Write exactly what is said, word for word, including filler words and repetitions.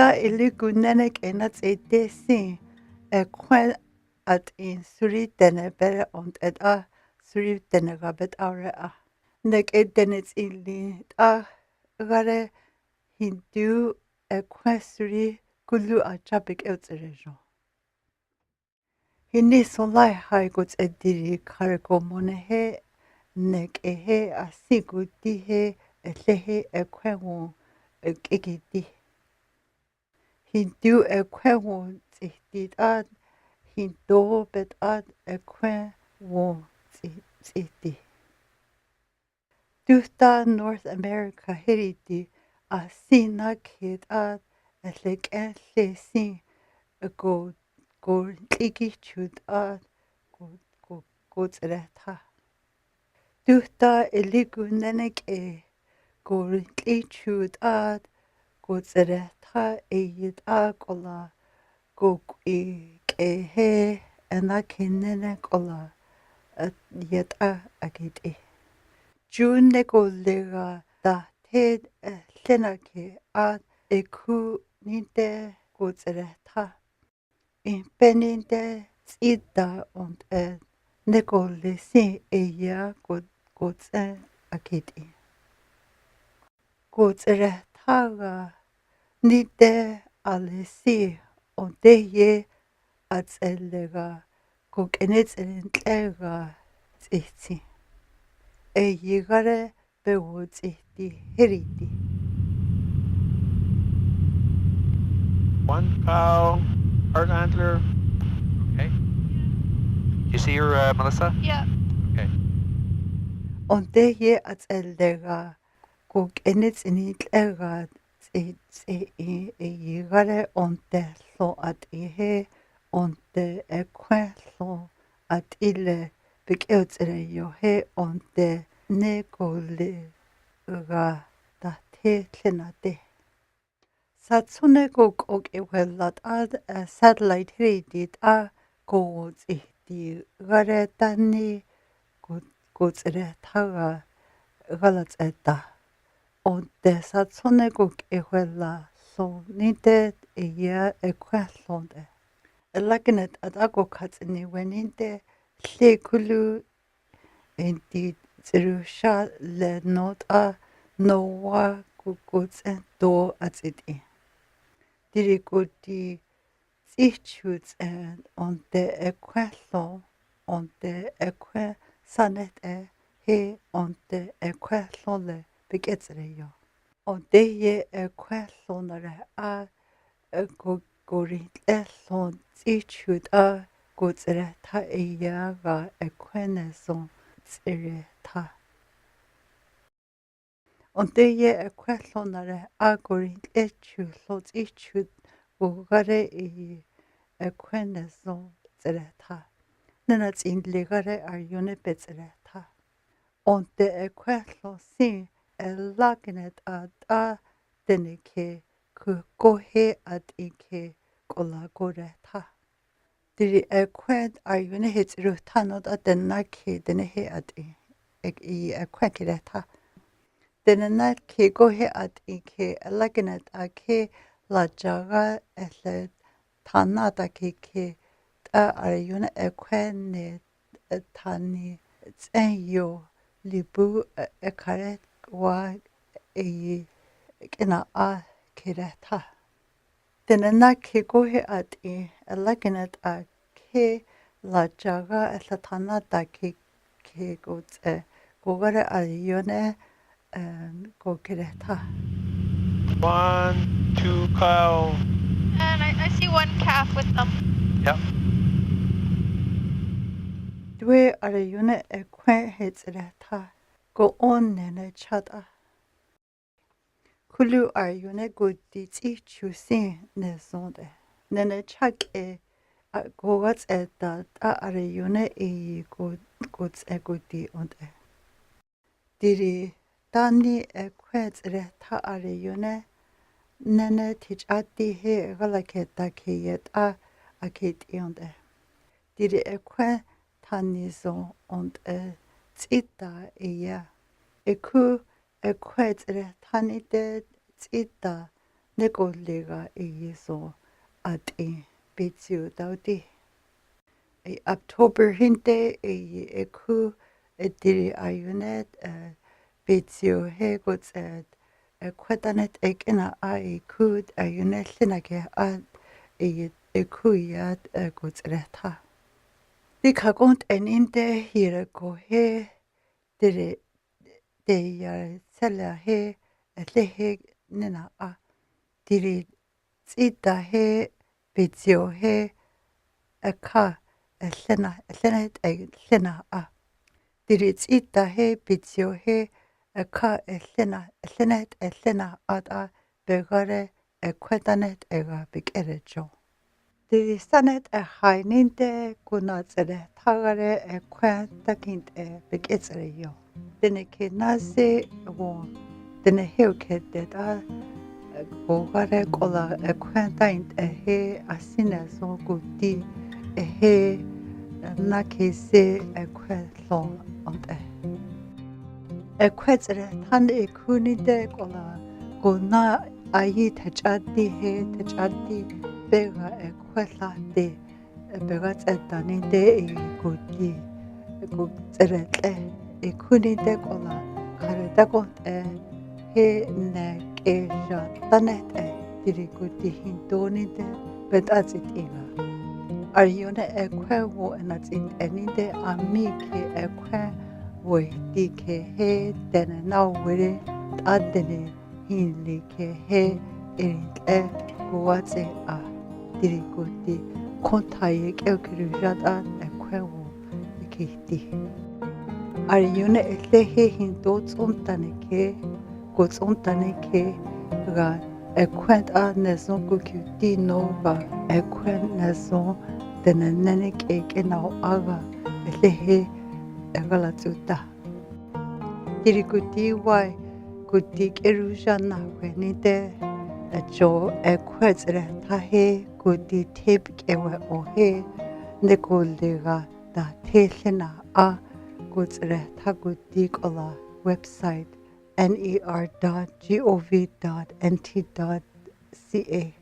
Iliku nene k'e na ts'ite sin, ekuen at'in suri tene pere ont'et'a, suri tene gabet aure a. Nek'e tene ts'ili t'a gare hindu ekuen suri kulu acha pek'e uts'erejo. Hini solai hai ko ts'ediri kare ko monehe, nek'ehe, asi kuti he, elehe, ekuen wo, ek'ikiti. Hindu ekuen wo ts'iti t'a, hindu bet'a ekuen wo ts'i-, ts'iti. Tuhta North America heriti, asi na ket'a, elek'en lesin, ko, ko tlikichut'a, ko, ko, ko ts'eretha. Tuhta iliku nene k'e, ko tlichut'a, ko ts'eretha eyit'a k'ola, ko k'ui k'ehe, ena kenene k'ola, yet'a akit'i. Ju neko lega dahte, lena ke a, eku ninte ko ts'eretha. Impe ninte ts'ita ont'e, neko lesin eya ko, ko ts'en akit'i. Ko ts'eretha ga ninte alesi onteye ats'elega ko k'ene ts'erentl'ega ts'itsi. Eyi gare pe wo ts'iti heriti. One cow, heart antler. Okay. You see her, uh, Melissa? Yeah. Okay. Onteye ats'elega ko k'ene ts'erentl'ega ts'itsi, eyi gare onte lo at'ihe, onte ekuen lo at'ile, pek'e uts'ereyohe, onte neko lega dahte lenate. Satsune ko k'o k'ewe lat'a, satellite heriti t'a ko ts'iti gare tani ko, ko ts'eretha ga gala ts'eta. Onte satsune ko k'ewe la lo ninte eya ekuen lonte. Elakenet at'a ko kats'ini we ninte le kulu enti ts'irusha le not'a nowa ko, ko ts'en to ats'it'i. Diri ko di ts'ichu ts'en onte ekuen lo, onte ekuen sanet'e he, onte ekuen lo le pek'e ts'ereyo. Onteye ekuen lo nare a, ko, ko rintl'e lo ts'ichut'a ko ts'eretha eya ga ekuen ne son ts'eretha. Onteye ekuen lo nare a ko rintl'e chu lo ts'ichu ko gare eyi ekuen ne son ts'eretha. Nena ts'inle gare Arione pe ts'eretha. Onte ekuen lo sin elakenet at'a teneke ku kohe at'ike k'ola koretha. Diri ekuen Arione he ts'irutha not'a tena ke tene he at'i. Ek-, i ekuen keretha. Tenena ke kohe at'ike elakenet ake lachaga ele tana ta ke ke t'a Arione ekuen ne tani ts'en yo libu ekare wa eyi k'ina a keretha. Tenena ke kohe at'i elakenet ake lachaga ele tana ta ke ke ko ts'e ko gare Arione, em, ko keretha. One, two cow. And I, I see one calf with them. Yep. Due Arione ekuen he ts'eretha ko on nene chat'a. Kulu Arione ko di ts'ichu sin ne sonte. Nene chak'e a ko ga ts'eta t'a Arione eyi ko, ko ts'e ko di onte. Diri tani ekuen ts'eretha Arione nene tich'ati he gala keta ke yet'a akit'i onte. Diri ekuen tani son onte ts'ita eya. Eku ekuen ts'eretha nite ts'ita Nek'o lega eyi so at'i petsio taoti. Ey October hinte ey eku, e, diri ayune, e, petsio he k'ots'e, e, kuetanet ek'ina a eku ayune lhenake a ey eku yat, e, k'ots'eretha. Di kakon t'eninte yireko he diri te ya sela he, e, lehe nena a. Diri ts'ita he petsio he, e, ka, e, lhena, e, lhena, e, lhena a. Diri ts'ita he petsio he, e, ka, e, lhena, e, lhena, e, lhena a ta begare, e, kuetanet ega bek'erecho. Diri sanet e haininte k'ona ts'eretha gare e kuen takinte bek'ets'ereyo. Dene ke nase wo, dene heu ke deta, e, wo gare k'ola e kuen tainte he asine so kuti e he, e, na ke se e kuen lhon ante. E kuen ts'erethan ekuninte k'ola k'ona ayi techati he, techati bega e kuen lhate, e, bega ts'etaninte e kuti, e, k'ots'eretle ekuninte k'ola kare takont'e he ne k'eja tanete diri kuti hintoninte bet'ats'it'iga. Arione e kuen wo enats'it'eninte ami ke e kuen wo ti ke he dene na were ta dene hinli ke he erintle kuwats'e a diri kuti kontaye k'eo kirujata e kuen wo kihti. Arione e lehe hinto ts'ontane ke, k'ots'ontane ke ga e kuen ta nezon k'okiuti no ga e kuen nezon dene nene k'ek'enao a ga e lehe e galatsuta. Diri kuti wai kuti k'eruja na wenite, e, cho e kuen ts'eretha he kuti tep k'ewe o he, nek'o lega da te lhena a k'ots'eretha kuti k'ola website N E R dot G O V dot N T dot C A.